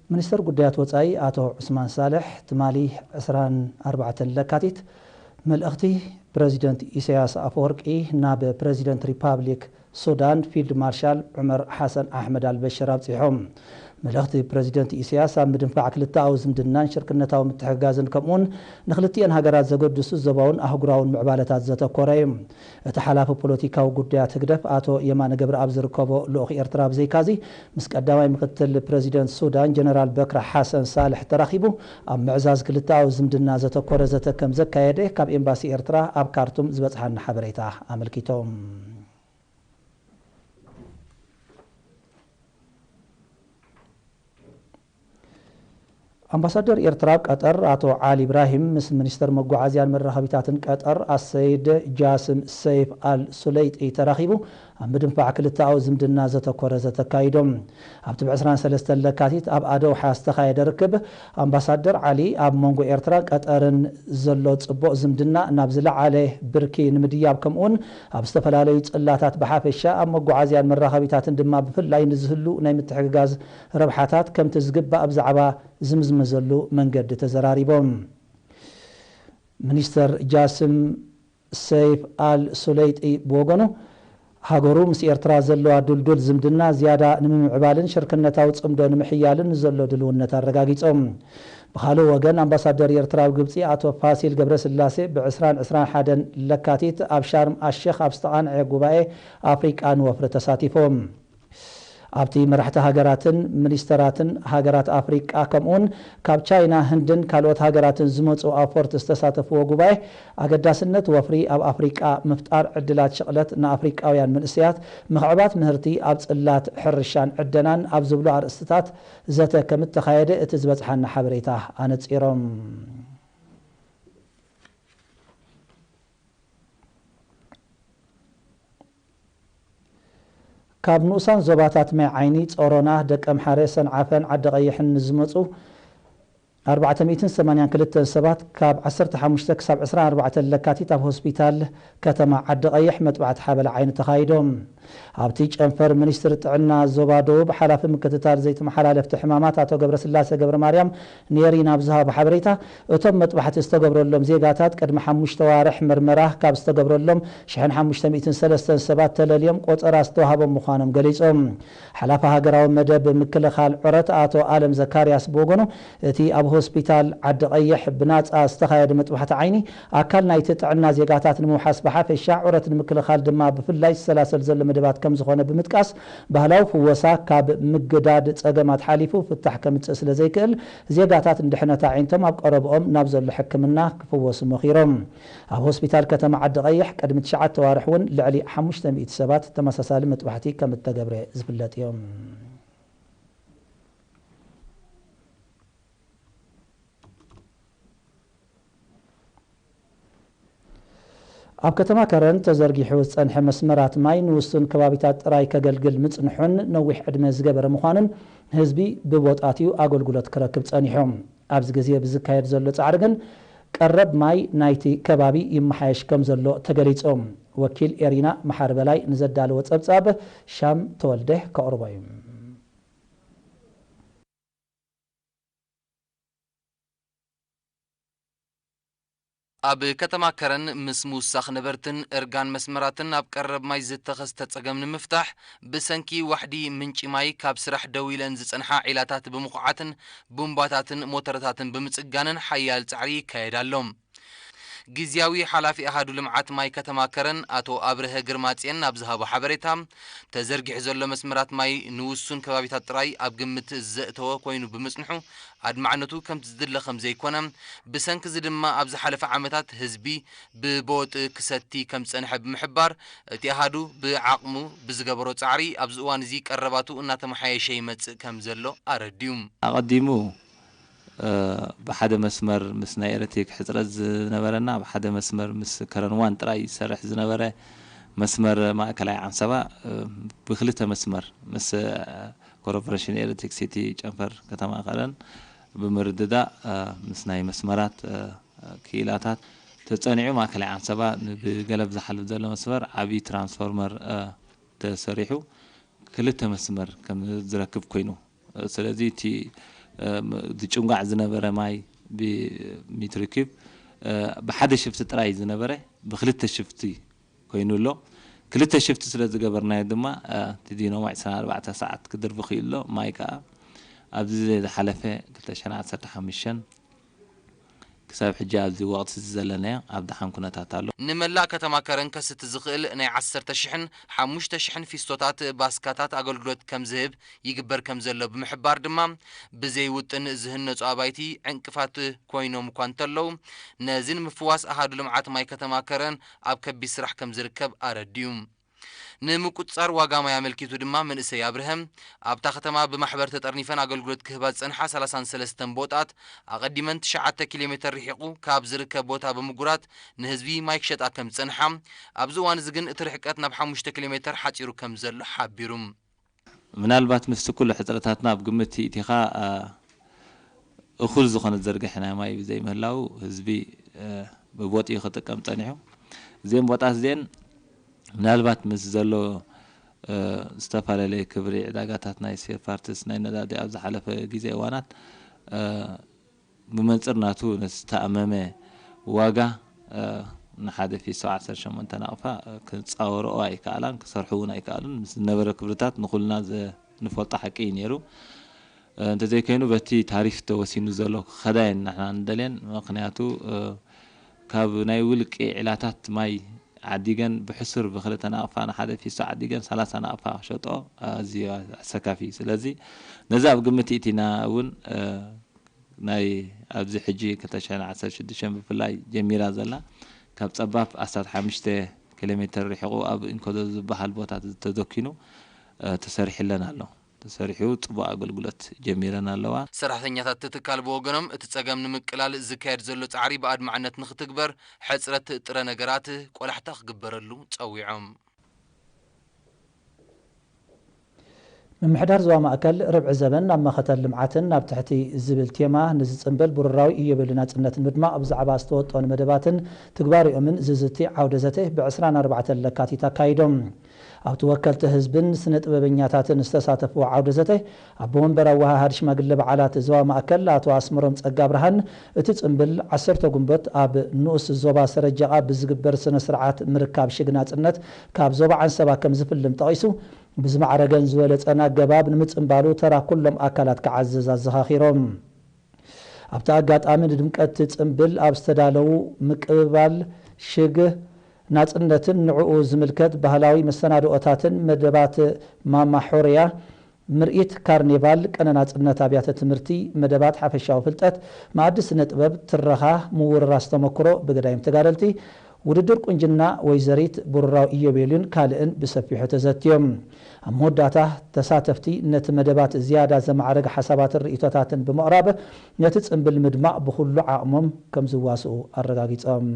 ሚኒስተር ጉዳያት ወጻኢ ኣቶ ዑስማን ሳልሕ ትማሊ ዕስራን ኣርባዕተን ለካቲት መልእኽቲ ፕረዚደንት ኢሳያስ ኣፈወርቂ ናብ ፕረዚደንት ሪፓብሊክ ሱዳን ፊልድ ማርሻል ዑመር ሓሰን ኣሕመድ ኣልበሽር ኣብጺሖም። መልእኽቲ ፕረዚደንት ኢሳያስ ኣብ ምድንፋዕ ክልተኣዊ ዝምድናን ሽርክነታዊ ምትሕግጋዝን ከምኡውን ንክልቲኤን ሃገራት ዘገድሱ ዞባውን ኣህጉራውን ምዕባለታት ዘተኮረ እዩ። እቲ ሓላፊ ፖለቲካዊ ጉዳያት ህግደፍ ኣቶ የማነ ገብረኣብ ዝርከቦ ልኡኽ ኤርትራ ብዘይካዚ ምስ ቀዳማይ ምክትል ፕረዚደንት ሱዳን ጀነራል በክር ሓሰን ሳልሕ ተራኺቡ ኣብ ምዕዛዝ ክልተኣዊ ዝምድና ዘተኮረ ዘተ ከም ዘካየደ ካብ ኤምባሲ ኤርትራ ኣብ ካርቱም ዝበጽሓና ሓበሬታ ኣመልኪቶም። ኣምባሳደር ኤርትራ ኣብ ቀጠር ኣቶ ዓሊ ኢብራሂም ምስ ሚኒስተር መጓዓዝያን መራኸቢታትን ቀጠር ኣሰይድ ጃስም ሰይፍ ኣል ሱለይጢ ተራኺቡ ኣብ ምድንፋዕ ክልተኣዊ ዝምድና ዘተኮረ ዘተ ኣካይዶም። ኣብቲ ብ ዕስራን ሰለስተን ለካቲት ኣብ ኣደውሓ ዝተኻየደ ርክብ ኣምባሳደር ዓሊ ኣብ መንጎ ኤርትራን ቀጠርን ዘሎ ጽቡቕ ዝምድና ናብ ዝለዓለ ብርኪ ንምድያብ ከምኡውን ኣብ ዝተፈላለዩ ጽላታት ብሓፈሻ ኣብ መጓዓዝያን መራኸቢታትን ድማ ብፍላይ ንዝህሉ ናይ ምትሕግጋዝ ረብሓታት ከምቲ ዝግባእ ብዛዕባ ዝምዝመዘሉ መንገዲ ተዘራሪቦም። ሚኒስተር ጃስም ሰይፍ ኣል ሱለይጢ ብወገኑ ሃገሩ ምስ ኤርትራ ዘለዋ ድልዱል ዝምድና ዝያዳ ንምምዕባልን ሽርክነታዊ ጽምዶ ንምሕያልን ንዘሎ ድልውነት ኣረጋጊጾም። ብኻልእ ወገን ኣምባሳደር ኤርትራ ኣብ ግብጺ ኣቶ ፋሲል ገብረስላሴ ብ ዕስራን ዕስራን ሓደን ለካቲት ኣብ ሻርም ኣሼኽ ኣብ ዝተቓንዐ ጉባኤ ኣፍሪቃ ንወፍሪ ተሳቲፎም። ኣብቲ መራሕቲ ሃገራትን ሚኒስተራትን ሃገራት ኣፍሪቃ ከምኡውን ካብ ቻይና፣ ህንድን ካልኦት ሃገራትን ዝመጹ ኣውፈርቲ ዝተሳተፍዎ ጉባኤ ኣገዳስነት ወፍሪ ኣብ ኣፍሪቃ ምፍጣር ዕድላት ሽቕለት ንኣፍሪቃውያን መንእሰያት፣ ምኽዕባት ምህርቲ ኣብ ጽላት ሕርሻን ዕደናን ኣብ ዝብሉ ኣርእስትታት ዘተ ከም እተኻየደ እቲ ዝበጽሓና ሓበሬታ ኣነጺሮም። ካብ ንኡሳን ዞባታት ማይ ዓይኒ፣ ጾሮና፣ ደቀምሓረ፣ ሰንዓፈን ዓዲ ቀይሕን ንዝመጹ ኣርባዕተ ሚእትን ሰማንያን ክልተን ሰባት ካብ ዓሰርተ ሓሙሽተ ክሳብ ዕስራን ኣርባዕተን ለካቲት ኣብ ሆስፒታል ከተማ ዓዲ ቀይሕ መጥባሕቲ ሓበላ ዓይኒ ተኻይዶም። ኣብቲ ጨንፈር ሚኒስትሪ ጥዕና ዞባ ደቡብ ሓላፊ ምክትታል ዘይተመሓላለፍቲ ሕማማት ኣቶ ገብረስላሴ ገብረ ማርያም ኔሪ ናብ ዝሃቦ ሓበሬታ፣ እቶም መጥባሕቲ ዝተገብረሎም ዜጋታት ቅድሚ ሓሙሽተ ዋርሕ ምርመራ ካብ ዝተገብረሎም ሽሕን ሓሙሽተ ሚእትን ሰለስተን ሰባት ተለልዮም ቆጸራ ዝተዋህቦም ምዃኖም ገሊጾም። ሓላፊ ሃገራዊ መደብ ምክልኻል ዑረት ኣቶ ኣለም ዘካርያስ ብወገኑ፣ እቲ ኣብ ሆስፒታል ዓዲ ቀይሕ ብናጻ ዝተኻየደ መጥባሕቲ ዓይኒ ኣካል ናይቲ ጥዕና ዜጋታት ንምውሓስ ብሓፈሻ ዑረት ንምክልኻል ድማ ብፍላይ ዝሰላሰል ዘሎ መደባት ከም ዝኾነ ብምጥቃስ፣ ባህላዊ ፍወሳ ካብ ምግዳድ ጸገማት ሓሊፉ ፍታሕ ከምጽእ ስለ ዘይክእል፣ ዜጋታት ንድሕነት ኣዒንቶም ኣብ ቀረብኦም ናብ ዘሎ ሕክምና ክፍወሱ መኺሮም። ኣብ ሆስፒታል ከተማ ዓዲ ቀይሕ ቅድሚ ትሽዓተ ዋርሕ እውን ልዕሊ ሓሙሽተ ሚእቲ ሰባት ተመሳሳሊ መጥባሕቲ ከም እተገብረ ዝፍለጥ እዮም። ኣብ ከተማ ከረን ተዘርጊሑ ዝጸንሐ መስመራት ማይ ንውሱን ከባቢታት ጥራይ ከገልግል ምጽንሑን ነዊሕ ዕድመ ዝገበረ ምዃኑን ህዝቢ ብቦጣትኡ ኣገልግሎት ክረክብ ጸኒሑ። ኣብዚ ግዜ ብዝካየድ ዘሎ ጻዕሪ ግን ቀረብ ማይ ናይቲ ከባቢ ይመሓየሽ ከም ዘሎ ተገሊጹ። ወኪል ኤሪና መሓሪ በላይ ንዘዳለዎ ጸብጻብ ሻም ተወልደ ከቕርቦ እዩ። ኣብ ከተማ ከረን ምስ ምውሳኽ ነበርትን እርጋን መስመራትን ኣብ ቀረብ ማይ ዝተኸስተ ጸገም ንምፍታሕ ብሰንኪ ዋሕዲ ምንጪ ማይ ካብ ስራሕ ደው ኢለን ዝጸንሓ ዒላታት ብምኹዓትን ቡምባታትን ሞተርታትን ብምጽጋንን ሓያል ጻዕሪ ይካየድ ኣሎ። ግዝያዊ ሓላፊ ኣሃዱ ልምዓት ማይ ከተማ ከረን ኣቶ ኣብርሀ ግርማጽዮን ኣብ ዝሃቦ ሓበሬታ፣ ተዘርጊሑ ዘሎ መስመራት ማይ ንውሱን ከባቢታት ጥራይ ኣብ ግምት ዘእተወ ኮይኑ ብምጽንሑ፣ ኣድማዕነቱ ከምቲ ዝድለ ከም ዘይኮነ፣ ብሰንኪ እዚ ድማ ኣብ ዝሓለፈ ዓመታት ህዝቢ ብቦጥ ክሰቲ ከም ዝጸንሐ ብምሕባር፣ እቲ ኣሃዱ ብዓቕሙ ብዝገበሮ ጻዕሪ ኣብዚ እዋን እዚ ቀረባቱ እናተመሓየሸ ይመጽእ ከም ዘሎ ኣረድዩ። ኣቐዲሙ፣ እ፣ ብሓደ መስመር ምስ ናይ ኤሌክትሪክ ሕጽረት ዝነበረና፣ ብሓደ መስመር ምስ ከረን ዋን ጥራይ ዝሰርሕ ዝነበረ መስመር ማእከላይ ዓንሰባ፣ እ፣ ብክልተ መስመር ምስ፣ እ፣ ኮርፖሬሽን ኤሌክትሪክሲቲ ጨንፈር ከተማ ከረን ብምርድዳእ፣ እ፣ ምስ ናይ መስመራት፣ እ፣ ክኢላታት ተጸኒዑ ማእከላይ ዓንሰባ ን-፣ ብገለብ ዝሓልፍ ዘሎ መስመር ዓቢ ትራንስፎርመር፣ እ፣ ተሰሪሑ ክልተ መስመር ከም ዝረክብ ኮይኑ፣ እ፣ ስለዚ እቲ ዝጭንጓዕ ዝነበረ ማይ ብሜትር ኪዩብ ብሓደ ሽፍቲ ጥራይ ዝነበረ ብክልተ ሽፍቲ ኮይኑ ኣሎ። ክልተ ሽፍቲ ስለ ዝገበርናዮ ድማ እቲ ዲኖሞ ዕስራን ኣርባዕተን ሰዓት ክድርቢ ክኢሉ ኣሎ። ማይ ከዓ ኣብዚ ዝሓለፈ ክልተ ሽሕን ዓሰርተ ሓሙሽተን ክሳብ ሕጂ ኣብዚ ወቕቲ እዚ ዘለናዮ ኣብ ደሓን ኩነታት ኣሎ። ንመላእ ከተማ ከረን ከስቲ ዝኽእል ናይ ዓሰርተ ሽሕን ሓሙሽተ ሽሕን ፊስቶታት ባስካታት ኣገልግሎት ከም ዝህብ ይግበር ከም ዘሎ ብምሕባር ድማ፣ ብዘይ ውጥን ዝህነጹ ኣባይቲ ዕንቅፋት ኮይኖም እኳ እንተለዉ፣ ነዚ ንምፍዋስ ኣሃዱ ልምዓት ማይ ከተማ ከረን ኣብ ከቢድ ስራሕ ከም ዝርከብ ኣረድዩ። ንምቁጽጻር ዋጋ ማይ ኣመልኪቱ ድማ መንእሰይ ኣብርሀ፣ ኣብታ ከተማ ብማሕበር ተጠርኒፈን ኣገልግሎት ክህባ ዝጸንሓ ሰላሳን ሰለስተን ቦጣት፣ ኣቐዲመን ትሽዓተ ኪሎ ሜተር ርሒቑ ካብ ዝርከብ ቦታ ብምጉራት ንህዝቢ ማይ ክሸጣ ከም ዝጸንሓ፣ ኣብዚ እዋን እዚ ግን እቲ ርሕቀት ናብ ሓሙሽተ ኪሎ ሜተር ሓጺሩ ከም ዘሎ ሓቢሩ። ምናልባት ምስቲ ኩሉ ሕጽረታትና ኣብ ግምት ይእቲኻ፣ ኣ፣ እኹል ዝኾነ ዝርግሐ ናይ ማይ ብዘይምህላው ህዝቢ፣ እ፣ ብቦጥኡ ክጥቀም ጸኒሑ። እዚአን ቦጣት እዚአን ምናልባት ምስ ዘሎ፣ እ፣ ዝተፈላለየ ክብሪ ዕዳጋታት ናይ ስፔር ፓርትስ ናይ ነዳዲ ኣብ ዝሓለፈ ግዜ እዋናት፣ እ፣ ብመንጽር ናቱ ንዝተኣመመ ዋጋ፣ እ፣ ንሓደ ፊስቶ ዓሰርተ ሸሞንተ ናቕፋ፣ እ፣ ክጻወርኦ ኣይከኣላን፣ ክሰርሑ እውን ኣይከኣሉን። ምስ ዝነበረ ክብርታት ንኹልና ዘ-፣ ንፈልጦ ሓቂ እዩ ነይሩ። እ፣ እንተዘይኮይኑ በቲ ታሪፍ ተወሲኑ ዘሎ ክኸዳ እየን ንሕና ንደልየን። ምኽንያቱ፣ እ፣ ካብ ናይ ውልቂ ዒላታት ማይ ዓዲገን ብሕሱር ብክልተ ናቕፋ ንሓደ ፊስቶ ዓዲገን ሰላሳ ናቕፋ ክሸጥኦ ኣዝዩ ኣሰካፊ እዩ። ስለዚ ነዚ ኣብ ግምት ይእቲና እውን፣ እ፣ ናይ ኣብዚ ሕጂ ክልተ ሽሕን ዓሰርተ ሽዱሽተን ብፍላይ ጀሚራ ዘላ ካብ ጸባብ ኣስታት ሓሙሽተ ኪሎ ሜተር ርሒቑ ኣብ ኢንኮዶ ዝበሃል ቦታ ተዘኪኑ፣ እ፣ ተሰሪሕለን ኣሎ። ተሰሪሑ ጽቡቕ ኣገልግሎት ጀሚረን ኣለዋ። ሰራሕተኛታት እቲ ትካል ብወገኖም፣ እቲ ጸገም ንምቅላል ዝካየድ ዘሎ ጻዕሪ ብኣድማዕነት ንኽትግበር፣ ሕጽረት ጥረ ነገራት ቆላሕታ ክግበረሉ ጸዊዖም። ምምሕዳር ዞባ ማእከል፣ ርብዒ ዘበን ናብ መኸተል ልምዓትን ናብ ትሕቲ ዝብል ቴማ ንዝጽንብል ብሩራዊ ኢዮቤልዩ ናጽነት ንምድማቕ ብዛዕባ ዝተወጠኑ መደባትን ትግባሬኦምን ዝዝቲ ዓውደ ዘተ ብ ዕስራን ኣርባዕተን ለካቲት ኣካይዶም። ኣብቲ ወከልቲ ህዝብን ስነ ጥበበኛታትን ዝተሳተፍዎ ዓውደ ዘተ፣ ኣቦ መንበር ኣወሃሃዲ ሽማግለ በዓላት ዞባ ማእከል ኣቶ ኣስመሮም ጸጋብርሃን፣ እቲ ጽምብል ዓሰርተ ጉንበት ኣብ ንኡስ ዞባ ሰረጀቓ ብዝግበር ስነ ስርዓት ምርካብ ሽግ ናጽነት ካብ ዞባ ዓንሰባ ከም ዝፍልም ጠቒሱ፣ ብዝማዕረገን ዝበለጸን ኣገባብ ንምጽምባሉ ተራ ኩሎም ኣካላት ክዓዝዝ ኣዘኻኺሮም። ኣብቲ ኣጋጣሚ ንድምቀት ጽምብል ኣብ ዝተዳለዉ ምቅብባል ሽግ ናጽነትን ንዕኡ ዝምልከት ባህላዊ መሰናድኦታትን መደባት ማማ ሑርያ፣ ምርኢት ካርኒቫል፣ ቅነ ናጽነት ኣብያተ ትምህርቲ፣ መደባት ሓፈሻዊ ፍልጠት፣ መኣዲ ስነ ጥበብ፣ ትረኻ፣ ምውርራስ ተመክሮ ብገዳይም ተጋደልቲ፣ ውድድር ቁንጅና ወይዘሪት ብሩራዊ ኢዮቤልዩን ካልእን ብሰፊሑ ተዘትዮም። ኣብ መወዳእታ ተሳተፍቲ ነቲ መደባት ዝያዳ ዘማዕረገ ሓሳባትን ርእይቶታትን ብምቕራብ ነቲ ጽምብል ምድማቕ ብኹሉ ዓቕሞም ከም ዝዋስኡ ኣረጋጊጾም።